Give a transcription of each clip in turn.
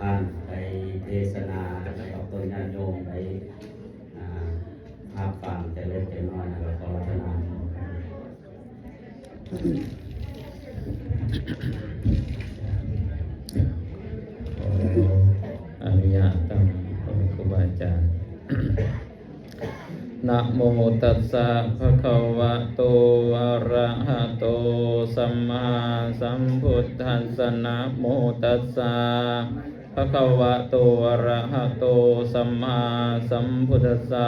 ທ່ານໄດ້ເທສະນາໃຫ້ກັບຕົນຍາດໂຍມໄດ້ ອ່າ ຮັບຟັງຈັກເລັກຈັກນ້ອຍ ແລ້ວກໍຂໍອາລາທະນາ. ຂໍອະນຸຍາດນຳພະຄູບາອາຈານ. Namo tassa bhagavato arahato sammāsambuddhassa. Namo tassa bhagavato arahato sammāsambuddhassa.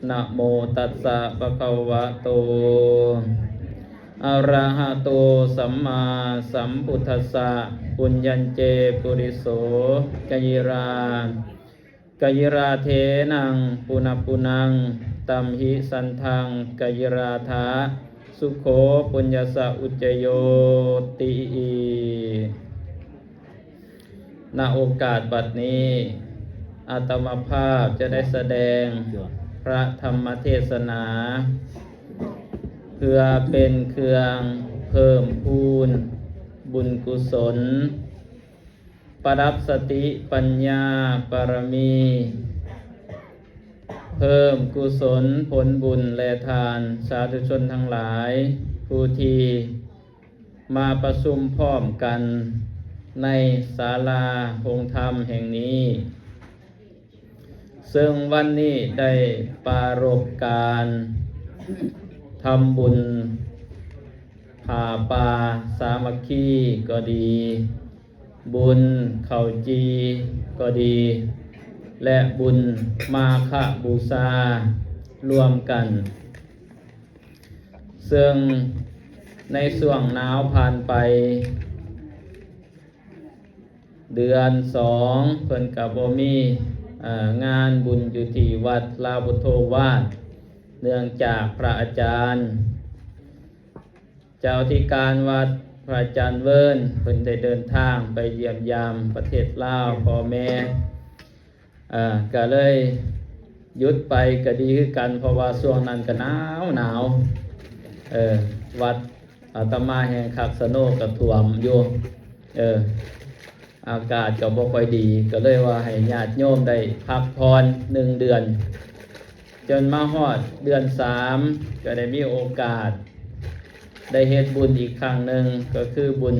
Namo tassa bhagavato arahato sammāsambuddhassa. Puññañce puriso kayirā- kayirāthenaṃ punappunaṃ tamhi santaṃ kayirātha sukho puññassa uccayoti. ນະໂອກາດບັດນີ້ ອາດຕະມາພາບຈະໄດ້ສະແດງພະທຳມະເທສະໜາ ເພື່ອເປັນເຄື່ອງເພີ່ມພູນບຸນກຸສົນ ປະດັບສະຕິປັນຍາບາລະມີ ເພີ່ມກຸສົນຜົນບຸນ ແລະ ທ່ານສາທຸຊົນທັງຫຼາຍ ຜູ້ທີ່ມາປະຊຸມພ້ອມກັນໃນສາລາໂຮງທຳແຫ່ງນີ້. ເຊິ່ງວັນນີ້ໄດ້ປາລົບການທຳບຸນຜ້າປ່າສາມັກຄີກໍດີ, ບຸນເຂົ້າຈີ່ກໍດີ ແລະ ບຸນມາຄະບູຊາລວມກັນ. ເຊິ່ງໃນຊ່ວງໜາວຜ່ານໄປ ເດືອນສອງ ເພິ່ນກະບໍ່ມີ ເອີ ງານບຸນຢູ່ທີ່ວັດລາວພຸດໂທວາດ ເນື່ອງຈາກພະອາຈານ ເຈົ້າອະທິການວັດ ພະອາຈານເວີນ ເພິ່ນໄດ້ເດີນທາງໄປຢ້ຽມຢາມປະເທດລາວ ພໍ່ແມ່ ເອີ ກະເລີຍຢຸດໄປ ກະດີຄືກັນ ເພາະວ່າຊ່ວງນັ້ນກະໜາວໜາວ ເອີ ວັດອາດຕະມາແຮ່ງຄັກ ສະໂນກະຖ້ວມຢູ່ ເອີ ອາກາດກະບໍ່ຄ່ອຍດີ ກະເລີຍວ່າໃຫ້ຍາດໂຍມໄດ້ພັກຜ່ອນໜຶ່ງເດືອນ ຈົນມາຮອດເດືອນສາມ ກະໄດ້ມີໂອກາດໄດ້ເຮັດບຸນອີກຄັ້ງໜຶ່ງ ກະຄືບຸນ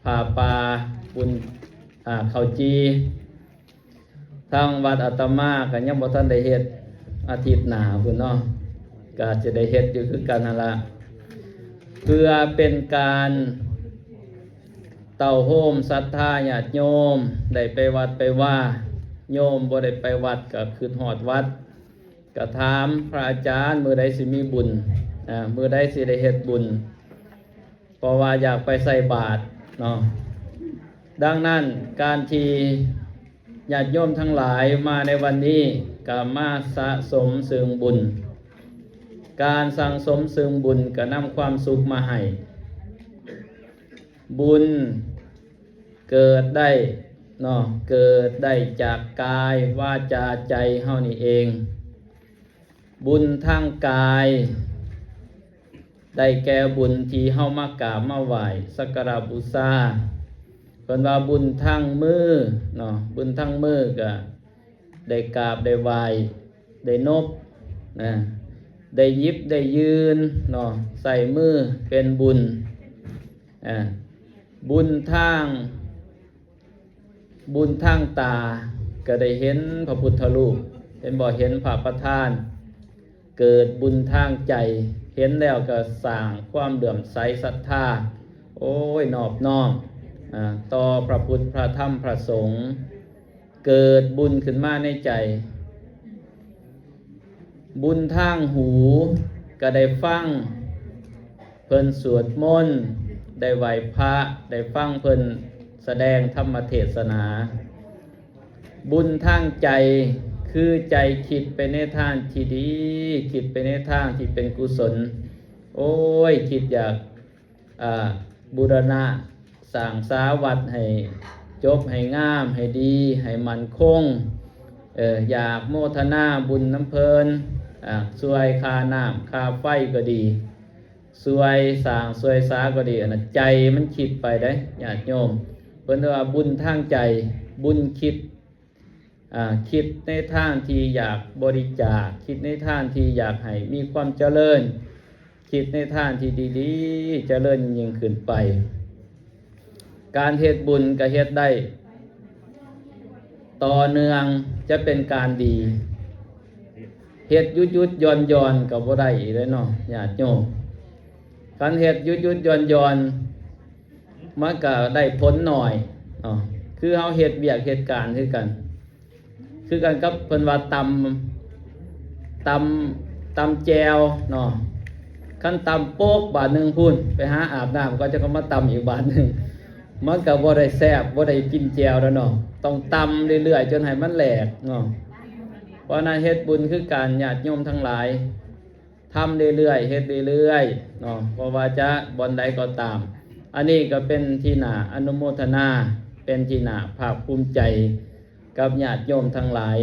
ຜ້າປ່າ ບຸນ ອາ ເຂົ້າຈີ່. ທາງວັດອາດຕະມາກະຍັງບໍ່ທັນໄດ້ເຮັດ ອາທິດໜ້າພຸ້ນເນາະ ກະຈະໄດ້ເຮັດຢູ່ຄືກັນຫັ້ນລະ ເພື່ອເປັນການເຕົ້າໂຮມສັດທາຍາດໂຍມ ໄດ້ໄປວັດໄປວາ ໂຍມບໍ່ໄດ້ໄປວັດກະຄຶດຮອດວັດ ກະຖາມພະອາຈານ ມື້ໃດຊິມີບຸນ ອາ ມື້ໃດຊິໄດ້ເຮັດບຸນ ເພາະວ່າຢາກໄປໃສ່ບາດເນາະ. ດັ່ງນັ້ນ ການທີ່ຍາດໂຍມທັງຫຼາຍມາໃນວັນນີ້ ກະມາສະສົມເຊິ່ງບຸນ. ການສັ່ງສົມເຊິ່ງບຸນກະນຳຄວາມສຸກມາໃຫ້. ບຸນເກີດໄດ້ເນາະ ເກີດໄດ້ຈາກກາຍ ວາຈາ ໃຈເຮົານີ້ເອງ. ບຸນທາງກາຍ ໄດ້ແກ່ບຸນທີ່ເຮົາມາກາບມາໄຫວ້ສັກກາລະບູຊາ. ເພິ່ນວ່າບຸນທາງມືເນາະ ບຸນທາງມືກະໄດ້ກາບໄດ້ໄຫວ້ ໄດ້ນົບນະ ໄດ້ຫຍິບໄດ້ຢືນເນາະ ໃຊ້ມືເປັນບຸນ. ອາ ບຸນທາງ ບຸນທາງຕາກະໄດ້ເຫັນພະພຸດທະຮູບ ເຫັນບໍ່ ເຫັນພະປະທານ. ເກີດບຸນທາງໃຈ ເຫັນແລ້ວກະສ້າງຄວາມເຫຼື້ອມໃສສັດທາ ໂອ້ຍ ນອບນ້ອມ ອາ ຕໍ່ພະພຸດ ພະທຳ ພະສົງ ເກີດບຸນຂຶ້ນມາໃນໃຈ. ບຸນທາງຫູກະໄດ້ຟັງເພິ່ນສວດມົນ ໄດ້ໄຫວ້ພະ ໄດ້ຟັງເພິ່ນສະແດງທຳມະເທດສະໜາ. ບຸນທາງໃຈຄືໃຈຄິດໄປໃນທາງທີ່ດີ ຄິດໄປໃນທາງທີ່ເປັນກຸສົນ ໂອ້ຍ ຄິດຢາກ ອາ ບູລະນະສ້າງສາວັດໃຫ້ຈົບ ໃຫ້ງາມ ໃຫ້ດີ ໃຫ້ໝັ້ນຄົງ ເອີ ຢາກໂມທະນາບຸນນຳເພິ່ນ ອາ ຊ່ວຍຄ່ານ້ຳຄ່າໄຟກໍດີ ຊ່ວຍສ້າງຊ່ວຍສາກໍດີ ອັນນັ້ນໃຈມັນຄິດໄປເດ້ຍາດໂຍມ. ເພິ່ນວ່າບຸນທາງໃຈ, ບຸນຄິດ, ອາ, ຄິດໃນທາງທີ່ຢາກບໍລິຈາກ, ຄິດໃນທາງທີ່ຢາກໃຫ້ມີຄວາມຈະເລີນ, ຄິດໃນທາງທີ່ດີໆ ຈະເລີນຍິ່ງຂຶ້ນໄປ. ການເຮັດບຸນກໍເຮັດໄດ້ຕໍ່ເນື່ອງ ຈະເປັນການດີ. ເຮັດຢຸດໆຢ່ອນໆກໍບໍ່ໄດ້ອີກແລ້ວເນາະ ຍາດໂຍມ. ຄັນເຮັດຢຸດໆຢ່ອນໆ ມັນກໍໄດ້ຜົນໜ້ອຍເນາະ. ຄືເຮົາເຮັດວຽກເຮັດການຄືກັນ, ຄືກັນກັບເພິ່ນວ່າຕຳ, ຕຳ, ຕຳແຈ່ວເນາະ. ຄັນຕຳໂປກບາດໜຶ່ງພຸ້ນ ໄປຫາອາບນ້ຳ ກໍຈະກໍມາຕຳອີກບາດໜຶ່ງ, ມັນກໍບໍ່ໄດ້ແຊບ, ບໍ່ໄດ້ກິນແຈ່ວແລ້ວເນາະ. ຕ້ອງຕຳເລື້ອຍໆ ຈົນໃຫ້ມັນແຫຼກເນາະ. ເພາະນັ້ນເຮັດບຸນຄືກັນ ຍາດໂຍມທັງຫຼາຍ. ທຳເລື້ອຍໆ ເຮັດເລື້ອຍໆເນາະ, ບໍ່ວ່າຈະບ່ອນໃດກໍຕາມ. ອັນນີ້ກໍເປັນທີ່ໜ້າອະນຸໂມທະນາ, ເປັນທີ່ໜ້າພາກພູມໃຈກັບຍາດໂຍມທັງຫຼາຍ.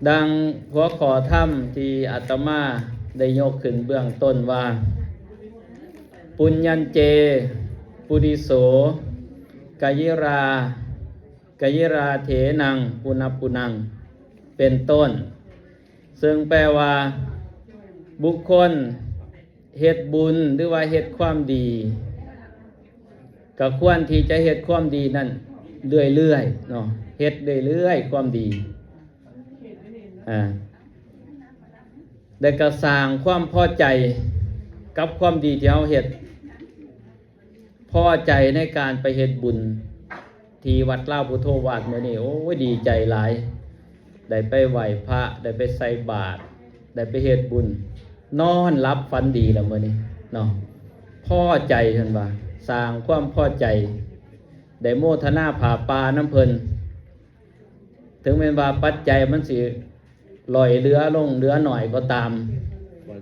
ດັ່ງຫົວຂໍ້ທຳທີ່ອາດຕະມາໄດ້ຍົກຂຶ້ນເບື້ອງຕົ້ນວ່າ ປຸນຍັນເຈ ປຸລິໂສ ກະຍິຣາ ກະຢິຣາເຖນັງ ປຸນະປຸນັງ ເປັນຕົ້ນ. ເຊິ່ງແປວ່າ ບຸກຄົນເຮັດບຸນ ຫຼືວ່າເຮັດຄວາມດີ ກໍຄວນທີ່ຈະເຮັດຄວາມດີນັ້ນເລື້ອຍໆເນາະ, ເຮັດເລື້ອຍໆຄວາມດີ ອາ ແລະກໍສ້າງຄວາມພໍໃຈກັບຄວາມດີທີ່ເຮົາເຮັດ. ພໍໃຈໃນການໄປເຮັດບຸນທີ່ວັດລາວພຸດໂທວາດມື້ນີ້. ໂອ້ຍ ດີໃຈຫຼາຍ, ໄດ້ໄປໄຫວ້ພະ, ໄດ້ໄປໃສ່ບາດ, ໄດ້ໄປເຮັດບຸນ, ນອນຫຼັບຝັນດີລະມື້ນີ້ເນາະ. ພໍໃຈ ເພິ່ນວ່າ ສ້າງຄວາມພໍໃຈ, ໄດ້ໂມທະນາຜ້າປ່ານຳເພິ່ນ. ເຖິງແມ່ນວ່າປັດໄຈມັນຊິລ່ອຍເຫຼືອລົງເຫຼືອໜ້ອຍກໍຕາມ,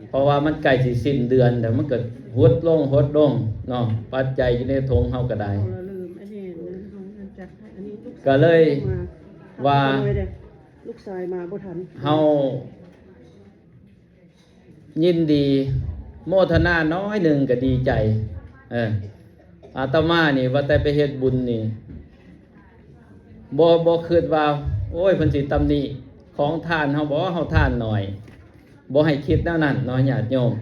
ເພາະວ່າມັນໃກ້ຊິສິ້ນເດືອນແລ້ວ, ມັນກໍຫົດລົງຫົດລົງເນາະ, ປັດໄຈຢູ່ໃນຖົງເຮົາກໍໄດ້. ກໍເລີຍວ່າ ລູກຊາຍມາບໍ່ທັນ ເຮົາ ຍິນດີໂມທະນາໜ້ອຍໜຶ່ງກໍດີໃຈ. ເອີ ອາດຕະມານີ້ວ່າແຕ່ໄປເຮັດບຸນນີ້ ບໍ່ ບໍ່ຄິດວ່າ ໂອ້ຍ ເພິ່ນຊິຕຳໜິຂອງທານເຮົາບໍ, ເຮົາທານໜ້ອຍ. ບໍ່ໃຫ້ຄິດແນວນັ້ນເນາະ ຍາດໂຍມ.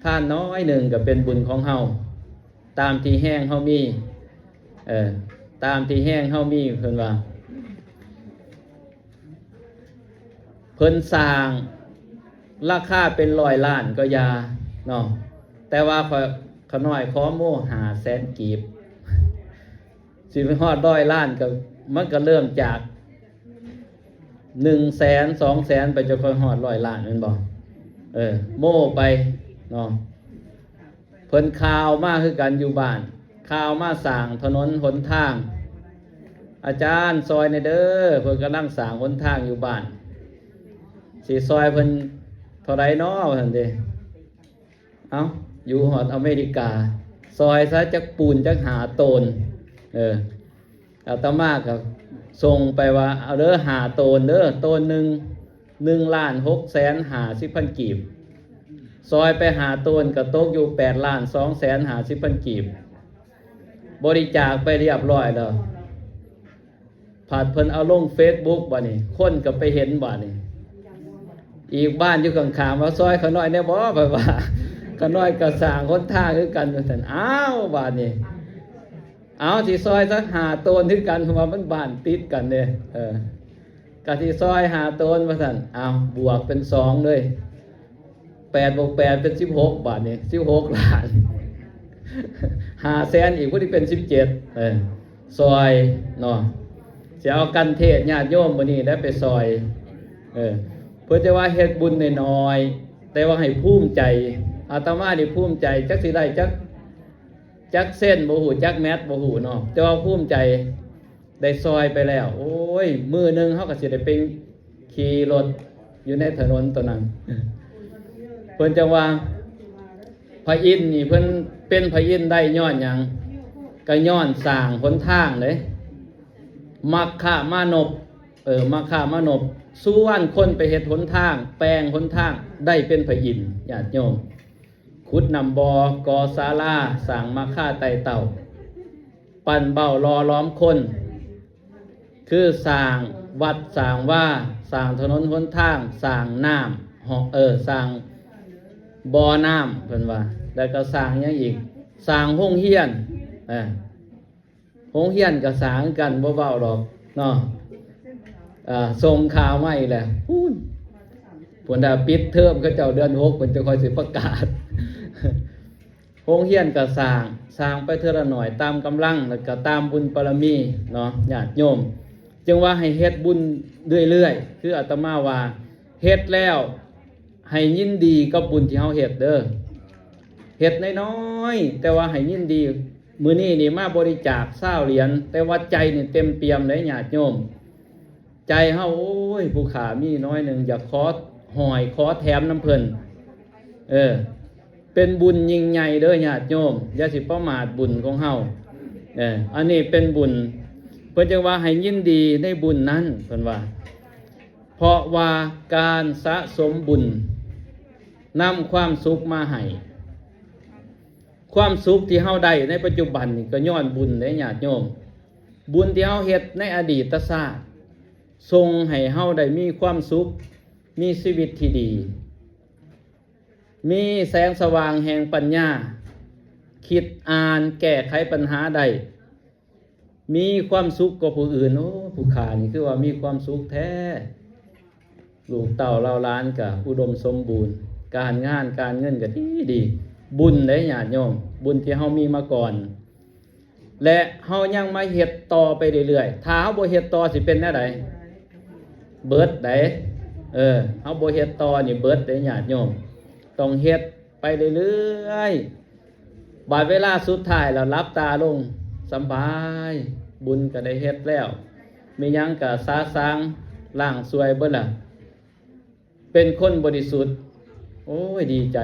ທານໜ້ອຍໜຶ່ງກໍເປັນບຸນຂອງເຮົາ ຕາມທີ່ແຮງເຮົາມີ. ເອີ ຕາມທີ່ແຮງເຮົາມີ ເພິ່ນວ່າ. ເພິ່ນສ້າງລາຄາເປັນຮ້ອຍລ້ານກໍຢ່າເນາະ, ແຕ່ວ່າຂ້ອຍ ຂ້ານ້ອຍຂໍໂມຫ້າແສນກີບ. ຊິໄປຮອດຮ້ອຍລ້ານກໍ ມັນກໍເລີ່ມຈາກໜຶ່ງແສນ ສອງແສນ ໄປ ຈະຄ່ອຍຮອດຮ້ອຍລ້ານ ແມ່ນບໍ່? ເອີ ໂມໄປເນາະ. ເພິ່ນຂ່າວມາຄືກັນຢູ່ບ້ານ, ຂ່າວມາສ້າງຖະໜົນຫົນທາງ. ອາຈານ ຊ່ອຍແດ່ເດີ, ເພິ່ນກຳລັງສ້າງຫົນທາງຢູ່ບ້ານ, ຊິຊ່ອຍເພິ່ນເທົ່າໃດນໍ ວ່າຊັ້ນເດ. ເອົ້າ ຢູ່ຮອດອາເມລິກາ, ຊ່ອຍຊະຈັກປູນຈັກຫ້າໂຕນ. ເອີ ອາດຕະມາກໍສົ່ງໄປວ່າ ເອົາເດີ ຫ້າໂຕນເດີ, ໂຕນໜຶ່ງ ໜຶ່ງລ້ານຫົກແສນຫ້າສິບພັນກີບ, ຊ່ອຍໄປຫ້າໂຕນກໍຕົກຢູ່ແປດລ້ານສອງແສນຫ້າສິບພັນກີບ. ບໍລິຈາກໄປຮຽບຮ້ອຍແລ້ວ, ພັດເພິ່ນເອົາລົງເຟສບຸກ ບາດນີ້ຄົນກໍໄປເຫັນ ບາດນີ້ ອີກບ້ານຢູ່ຂ້າງໆວ່າ ຊ່ອຍຂ້ານ້ອຍແດ່ບໍ ເພິ່ນວ່າ, ຂ້ານ້ອຍກໍສ້າງຫົນທາງຄືກັນ ວ່າຊັ້ນ. ອ້າວ ບາດນີ້ ເອົາ ຊິຊ່ອຍສັກຫ້າໂຕນຄືກັນ ເພາະວ່າມັນບ້ານຕິດກັນເດ້. ເອີ ກະຊິຊ່ອຍຫ້າໂຕນ ວ່າຊັ້ນ. ເອົາ ບວກເປັນສອງເລີຍ, ແປດບວກແປດເປັນສິບຫົກ ບາດນີ້ ສິບຫົກລ້ານ, ຫ້າແສນອີກ ພໍດີເປັນສິບເຈັດ. ເອີ ຊ່ອຍເນາະ, ຊິເອົາກັນເທດຍາດໂຍມມື້ນີ້ໄດ້ໄປຊ່ອຍ. ເອີ ເພິ່ນຈະວ່າເຮັດບຸນນ້ອຍໆ ແຕ່ວ່າໃຫ້ພູມໃຈ. ອາດຕະມານີ້ພູມໃຈ, ຈັກຊິໄດ້ຈັກ ຈັກເຊັນບໍ່ຮູ້, ຈັກແມັດບໍ່ຮູ້ເນາະ, ແຕ່ວ່າພູມໃຈໄດ້ຊ່ອຍໄປແລ້ວ. ໂອ້ຍ ມື້ໜຶ່ງເຮົາກໍຊິໄດ້ໄປຂີ່ລົດຢູ່ໃນຖະໜົນໂຕນັ້ນ. ເພິ່ນຈັ່ງວ່າ ພະອິນນີ້ເພິ່ນເປັນພະອິນໄດ້ຍ້ອນຫຍັງ? ກໍຍ້ອນສ້າງຫົນທາງເດ້. ມັກຄະມານົບ, ເອີ ມັກຄະມານົບ ຊວນຄົນໄປເຮັດຫົນທາງ, ແປງຫົນທາງ, ໄດ້ເປັນພະອິນ, ຍາດໂຍມ. ຂຸດນ້ຳບໍ່, ກໍ່ສາລາ, ສ້າງມາຄາໄຕ່ເຕົ້າ. ປັ້ນເບົ້າຫຼໍ່ຫຼອມຄົນ ຄືສ້າງວັດສ້າງວາ, ສ້າງຖະໜົນຫົນທາງ, ສ້າງນ້ຳ ເອີ ສ້າງບໍ່ນ້ຳ ເພິ່ນວ່າ, ແລ້ວກໍສ້າງຫຍັງອີກ? ສ້າງໂຮງຮຽນ ເອີ ໂຮງຮຽນກໍສ້າງຄືກັນ ບໍ່ເວົ້າດອກເນາະ. ເອີ ສົ່ງຂ່າວມາອີກແລ້ວ ພຸ້ນ ພຸ້ນນະ ປິດເທີມເຂົາເຈົ້າເດືອນຫົກ ເພິ່ນຈະຄ່ອຍຊິປະກາດ. ໂຮງຮຽນກໍສ້າງ, ສ້າງໄປເທື່ອລະໜ້ອຍຕາມກຳລັງ ແລ້ວກໍຕາມບຸນບາລະມີເນາະ ຍາດໂຍມ. ຈຶ່ງວ່າໃຫ້ເຮັດບຸນເລື້ອຍໆ ຄືອາດຕະມາວ່າ ເຮັດແລ້ວໃຫ້ຍິນດີກັບບຸນທີ່ເຮົາເຮັດເດີ້. ເຮັດນ້ອຍໆ ແຕ່ວ່າໃຫ້ຍິນດີ. ມື້ນີ້ນີ້ມາບໍລິຈາກຊາວຫຼຽນ ແຕ່ວ່າໃຈນີ້ເຕັມປ່ຽມເດ້ຍາດໂຍມ. ໃຈເຮົາ ໂອ້ຍ ຜູ້ຂ້າມີໜ້ອຍໜຶ່ງ ຢາກຂໍຫອຍຂໍແຖມນຳເພິ່ນ. ເອີ ເປັນບຸນຍິ່ງໃຫຍ່ເດີ້ຍາດໂຍມ, ຢ່າຊິປະໝາດບຸນຂອງເຮົາ. ເອີ ອັນນີ້ເປັນບຸນ, ເພິ່ນຈຶ່ງວ່າໃຫ້ຍິນດີໃນບຸນນັ້ນ ເພິ່ນວ່າ ເພາະວ່າການສະສົມບຸນນຳຄວາມສຸກມາໃຫ້. ຄວາມສຸກທີ່ເຮົາໄດ້ໃນປັດຈຸບັນນີ້ ກໍຍ້ອນບຸນເດ້ຍາດໂຍມ. ບຸນທີ່ເຮົາເຮັດໃນອະດີດຕະຊາດ ສົ່ງໃຫ້ເຮົາໄດ້ມີຄວາມສຸກ, ມີຊີວິດທີ່ດີ, ມີແສງສະຫວ່າງແຫ່ງປັນຍາ, ຄິດອ່ານແກ້ໄຂປັນຫາໄດ້, ມີຄວາມສຸກກວ່າຜູ້ອື່ນ. ໂອ້ ຜູ້ຂ້ານີ້ຄືວ່າມີຄວາມສຸກແທ້. ລູກເຕົ້າເຫຼົ່າຫຼານກໍອຸດົມສົມບູນ, ການງານການເງິນກໍດີໆ. ບຸນເດ້ຍາດໂຍມ, ບຸນທີ່ເຮົາມີມາກ່ອນ ແລະ ເຮົາຍັງມາເຮັດຕໍ່ໄປເລື້ອຍໆ. ຖ້າເຮົາບໍ່ເຮັດຕໍ່ ຊິເປັນແນວໃດ? ເບິດໃດ. ເອີ ເຮົາບໍ່ເຮັດຕໍ່ນີ້ເບິດເດ້ຍາດໂຍມ, ຕ້ອງເຮັດໄປເລື້ອຍໆ. ບາດເວລາສຸດທ້າຍແລ້ວ ຫຼັບຕາລົງສຳບາຍ, ບຸນກໍໄດ້ເຮັດແລ້ວ, ມີຫຍັງກໍສະສາງລ້າງຊ່ວຍເບິດລະ, ເປັນຄົນບໍລິສຸດ. ໂອ້ຍ ດີໃຈ,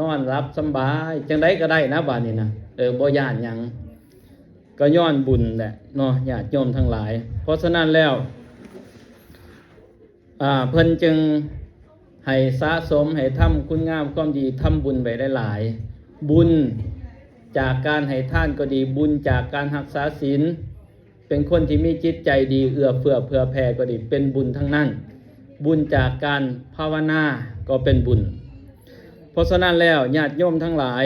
ນອນຫຼັບສຳບາຍ, ຈັ່ງໃດກໍໄດ້ນະບາດນີ້ນະ. ເອີ ບໍ່ຢ້ານຫຍັງ, ກໍຍ້ອນບຸນແຫຼະເນາະ ຍາດໂຍມທັງຫຼາຍ. ເພາະສະນັ້ນແລ້ວ ອ່າ ເພິ່ນຈຶ່ງໃຫ້ສະສົມ, ໃຫ້ທຳຄຸນງາມຄວາມດີ, ທຳບຸນໄວ້ຫຼາຍໆ. ບຸນຈາກການໃຫ້ທານກໍດີ, ບຸນຈາກການຮັກສາສິນ, ເປັນຄົນທີ່ມີຈິດໃຈດີ, ເອື້ອເຟື້ອເຜື່ອແຜ່ກໍດີ, ເປັນບຸນທັງນັ້ນ. ບຸນຈາກການພາວະນາກໍເປັນບຸນ. ເພາະສະນັ້ນແລ້ວ ຍາດໂຍມທັງຫຼາຍ,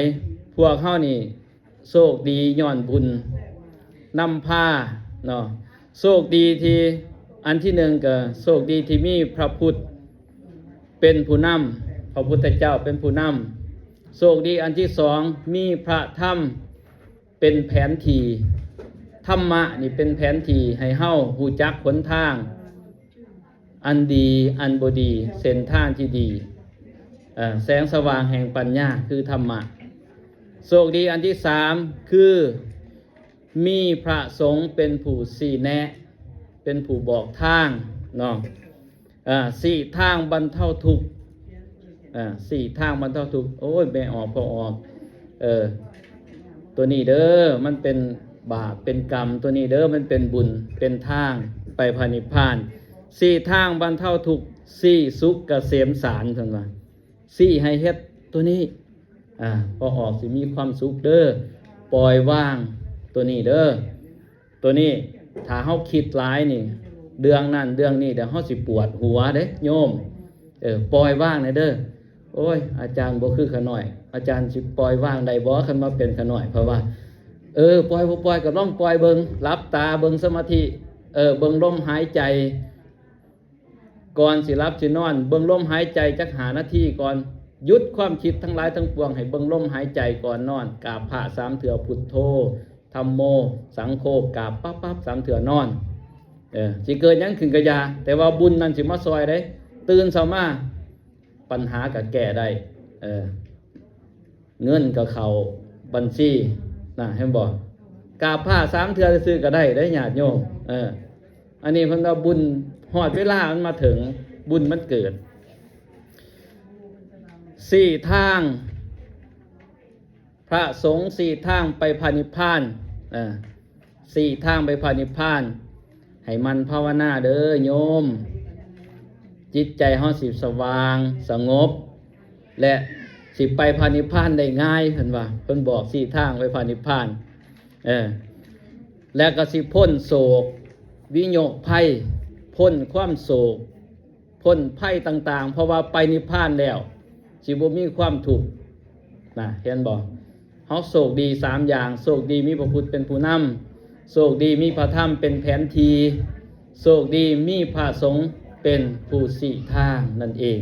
ພວກເຮົານີ້ ໂຊກດີຍ້ອນບຸນນຳພາເນາະ. ໂຊກດີທີ່ ອັນທີໜຶ່ງກໍໂຊກດີທີ່ມີພະພຸດເປັນຜູ້ນຳ, ພະພຸດທະເຈົ້າເປັນຜູ້ນຳ. ໂຊກດີອັນທີສອງ ມີພະທຳເປັນແຜນທີ່. ທຳມະນີ້ເປັນແຜນທີ່ໃຫ້ເຮົາຮູ້ຈັກຫົນທາງ ອັນດີ ອັນບໍ່ດີ, ເສັ້ນທາງທີ່ດີ, ເອີ ແສງສະຫວ່າງແຫ່ງປັນຍາຄືທຳມະ. ໂຊກດີອັນທີສາມ ຄືມີພະສົງເປັນຜູ້ຊີ້ແນະ, ເປັນຜູ້ບອກທາງເນາະ, ເອີ ຊີ້ທາງບັນເທົາທຸກ, ເອີ ຊີ້ທາງບັນເທົາທຸກ. ໂອ້ຍ ແມ່ອອກ ພໍ່ອອກ ເອີ ຕົວນີ້ເດີ ມັນເປັນບາບເປັນກຳ, ຕົວນີ້ເດີ ມັນເປັນບຸນເປັນທາງໄປພະນິບພານ. ຊີ້ທາງບັນເທົາທຸກ, ຊີ້ສຸກກະເສມສານ ເພິ່ນວ່າ ຊີ້ໃຫ້ເຮັດຕົວນີ້ ອາ ພໍອອກຊິມີຄວາມສຸກເດີ, ປ່ອຍວາງຕົວນີ້ເດີ. ຕົວນີ້ ຖ້າເຮົາຄິດຫຼາຍນີ້ ເລື່ອງນັ້ນເລື່ອງນີ້ ດຽວເຮົາຊິປວດຫົວເດ້ໂຍມ. ເອີ ປ່ອຍວາງແດ່ເດີ. ໂອ້ຍ ອາຈານບໍ່ຄືຂ້ານ້ອຍ, ອາຈານຊິປ່ອຍວາງໄດ້ບໍ່ ຄັນມາເປັນຂ້ານ້ອຍ? ເພາະວ່າ ເອີ ປ່ອຍບໍ່ປ່ອຍກໍລອງປ່ອຍເບິ່ງ, ຫຼັບຕາເບິ່ງສະມາທິ, ເອີ ເບິ່ງລົມຫາຍໃຈ ກ່ອນຊິຫຼັບຊິນອນ, ເບິ່ງລົມຫາຍໃຈຈັກຫ້ານາທີກ່ອນ, ຢຸດຄວາມຄິດທັງຫຼາຍທັງປວງ, ໃຫ້ເບິ່ງລົມຫາຍໃຈກ່ອນນອນ, ກາບພະສາມເທື່ອ, ພຸດໂທ ທຳໂມ ສັງໂຄ, ກາບປັບໆສາມເທື່ອນອນ. ເອີ ຊິເກີດຫຍັງຂຶ້ນກໍຢ່າ, ແຕ່ວ່າບຸນນັ້ນຊິມາຊ່ອຍເດ້. ຕື່ນເຊົ້າມາ ບັນຫາກໍແກ້ໄດ້, ເອີ ເງິນກໍເຂົ້າບັນຊີນະ, ເຫັນບໍ່? ກາບພະສາມເທື່ອຊື່ໆກໍໄດ້ເດ້ຍາດໂຍມ. ເອີ ອັນນີ້ເພິ່ນວ່າບຸນຮອດເວລາມັນມາເຖິງ, ບຸນມັນເກີດ. ຊີ້ທາງພະສົງ, ຊີ້ທາງໄປພະນິບພານ, ເອີ ຊີ້ທາງໄປພະນິບພານ. ໃຫ້ໝັ່ນພາວະນາເດີໂຍມ, ຈິດໃຈເຮົາຊິສະຫວ່າງສະຫງົບ ແລະ ຊິໄປພະນິບພານໄດ້ງ່າຍ, ເພິ່ນວ່າ ເພິ່ນບອກຊີ້ທາງໄປພະນິບພານ. ເອີ ແລະກໍຊິພົ້ນໂສກ ວິໂຍກໄພ ພົ້ນຄວາມໂສກ ພົ້ນໄພຕ່າງໆ ເພາະວ່າໄປນິບພານແລ້ວ ຊິບໍ່ມີຄວາມທຸກນະ ເຫັນບໍ່? ເຮົາໂຊກດີສາມຢ່າງ ໂຊກດີມີພະພຸດເປັນຜູ້ນຳ ໂຊກດີມີພະທຳເປັນແຜນທີ່ ໂຊກດີມີພະສົງເປັນຜູ້ຊີ້ທາງນັ້ນເອງ.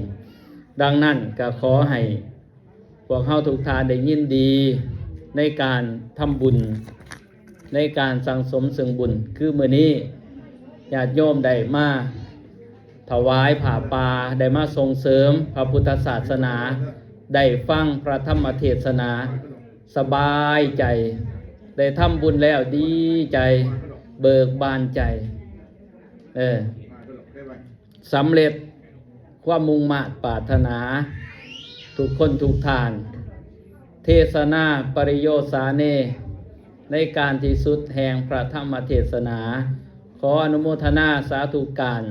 ດັ່ງນັ້ນກໍຂໍໃຫ້ພວກເຮົາທຸກທ່ານໄດ້ຍິນດີໃນການທຳບຸນ ໃນການສັ່ງສົມເຊິ່ງບຸນ ຄືມື້ນີ້ຍາດໂຍມໄດ້ມາຖວາຍຜ້າປ່າ ໄດ້ມາສົ່ງເສີມພະພຸດທະສາສະໜາ ໄດ້ຟັງພະທຳມະເທດສະໜາ ສະບາຍໃຈ ໄດ້ທຳບຸນແລ້ວດີໃຈ ເບີກບານໃຈ ເອີ ສຳເລັດຄວາມມຸ່ງມາດປາດຖະໜາທຸກຄົນທຸກທ່ານ. ເທສະນາປະລິໂຍສາເນ ໃນການທີ່ສຸດແຫ່ງພະທຳມະເທດສະໜາ ຂໍອະນຸໂມທະນາສາທຸການ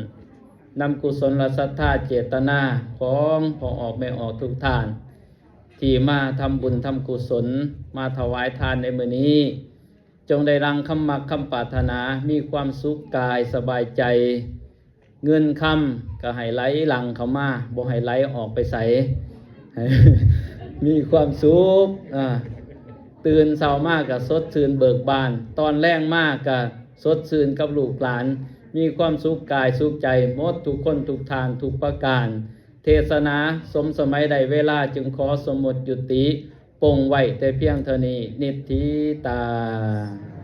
ນຳກຸສົນລະສັດທາເຈດຕະນາຂອງພໍ່ອອກແມ່ອອກທຸກທ່ານ ທີ່ມາທຳບຸນທຳກຸສົນ ມາຖວາຍທານໃນມື້ນີ້ ຈົ່ງໄດ້ຫຼັ່ງຄຳມັກຄຳປາດຖະໜາ ມີຄວາມສຸກກາຍສະບາຍໃຈ ເງິນຄຳກໍໃຫ້ໄຫຼຫຼັ່ງເຂົ້າມາ ບໍ່ໃຫ້ໄຫຼອອກໄປໃສ ໃຫ້ມີຄວາມສຸກ ອາ ຕື່ນເຊົ້າມາກໍສົດຊື່ນເບີກບານ ຕອນແລງມາກໍສົດຊື່ນກັບລູກຫຼານ ມີຄວາມສຸກກາຍສຸກໃຈໝົດທຸກຄົນທຸກທ່ານທຸກປະການ. ເທສະນາສົມສະໄໝໄດ້ເວລາ ຈຶ່ງຂໍສົມມຸດຍຸຕິ ປົງໄວ້ແຕ່ພຽງເທົ່ານີ້ ນິດຖິຕາ.